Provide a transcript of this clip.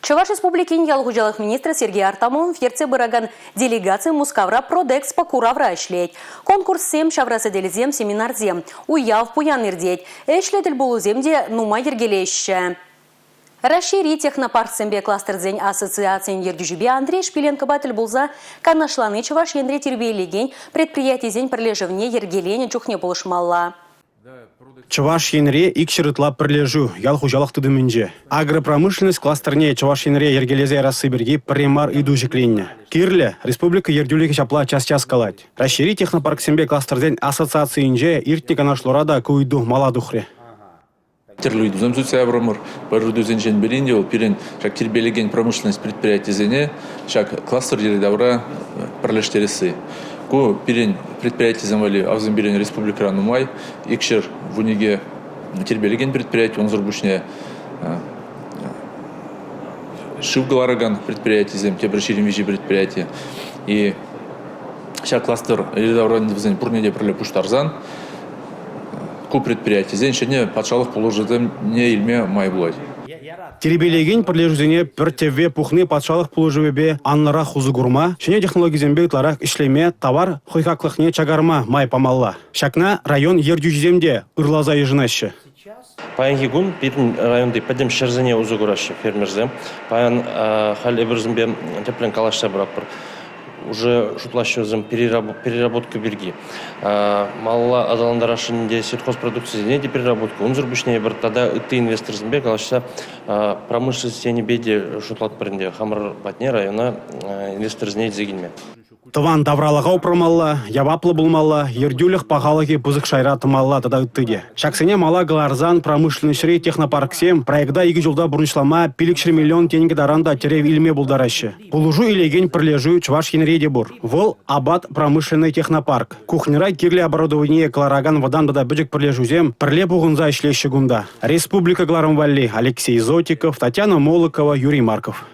Чӑваш Республикин ял хуҫалӑх министрӗ Сергей Артамонов ертсе пыракан делегаци Мускавра Продэкспо куравра ӗҫлет. Конкурссем, ҫавра сӗтелсем, семинарсем. Уяв пуян иртет. Ӗҫлӗ тӗлпулусем те нумай йӗркелеҫҫӗ. Раҫҫейри технопарксемпе кластерсен ассоциацийӗн ертӳҫипе Андрей Шпиленкопа тӗл пулса канашлани Чӑваш Енре тирпейлекен предприятисен пӗрлешӗвне йӗркеленӗ чухне пулӑшмалла. Чӑваш Енре 200 ытла пӗрлешӳ ял хуҫалӑх тытӑмӗнче. Агропромышленность кластерне Чӑваш Енре йӗркелесе ярасси пирки пӗрре мар ыйту ҫӗкленнӗ. Кирлӗ, республика ертӳлӗхӗ ҫапла час-час калать. Раҫҫейри технопарксемпе кластерсен ассоциацийӗнче иртнӗ канашлура та ку ыйту мала тухрӗ. Тӗрлӗ ыйтусем сӳтсе яврӑмӑр. Пӗр ыйтусенчен пӗрин те вӑл пирӗн ҫак тирпейлекен промышленность предприятийӗсене ҫак кластер йӗри-тавра пӗрлештересси. Ку пирӗн предприятисем валли, авсем пирӗн республикӑра нумай, 212 тирпейлекен предприяти, унсӑр пуҫне шыв кӑларакан предприятисем, тепӗр 23 предприяти. И ҫак кластер йӗри-тавра вӗсен пурне те пӗрле пуҫтарсан ку предприятисен ҫӗнӗ патшалӑх пулӑшӑвне илме май пулать. Тирпейлекен пӗрлешӳсене пӗр тӗвве пухни патшалӑх пулӑшӑвӗпе анлӑрах усӑ курма, ҫӗнӗ технологисемпе ытларах ӗҫлеме, тавар хӑйхаклӑхне чакарма май памалла. Ҫакна район ертӳҫисем те ырласа йышӑнаҫҫӗ. Паянхи кун пирӗн районти пӗтӗм ҫӗрсене усӑ кураҫҫӗ фермерсем. Паян халь эпир вӗсемпе тӗплӗн калаҫса пыратпӑр. Уже шутлаҫҫӗ вӗсем переработка пирки. Малалла аталантарасшӑн ӗнтӗ сельхозпродукцисене те переработка. Унсӑр пуҫне эпир тата ытти инвесторсемпе калаҫса промышленность енӗпе те шутлатпӑр ӗнтӗ хамӑр патне района инвесторсене илсе килме. Тӑван тавралӑха упрамалла, яваплӑ пулмалла, ертӳлӗх пахалӑхӗ пысӑк шайра тӑмалла тата ытти те. Ҫаксене мала кӑларсан промышленноҫри технопарксем проекта икӗ ҫулта пурнӑҫлама 500 миллион тенкӗ таран та тӗрев илме пултараҫҫӗ. Пулӑшу илекен пӗрлешӳ Чӑваш Енре те пур. Вӑл «Абат» промышленнӑй технопарк. Кухньӑра кирлӗ оборудование кӑларакан вӑтам тата пӗчӗк пӗрлешӳсем пӗрле пухӑнса ӗҫлеҫҫӗ кунта. Республика кӑларӑм валли Алексей Зотиков, Татьяна Молокова, Юрий Марков.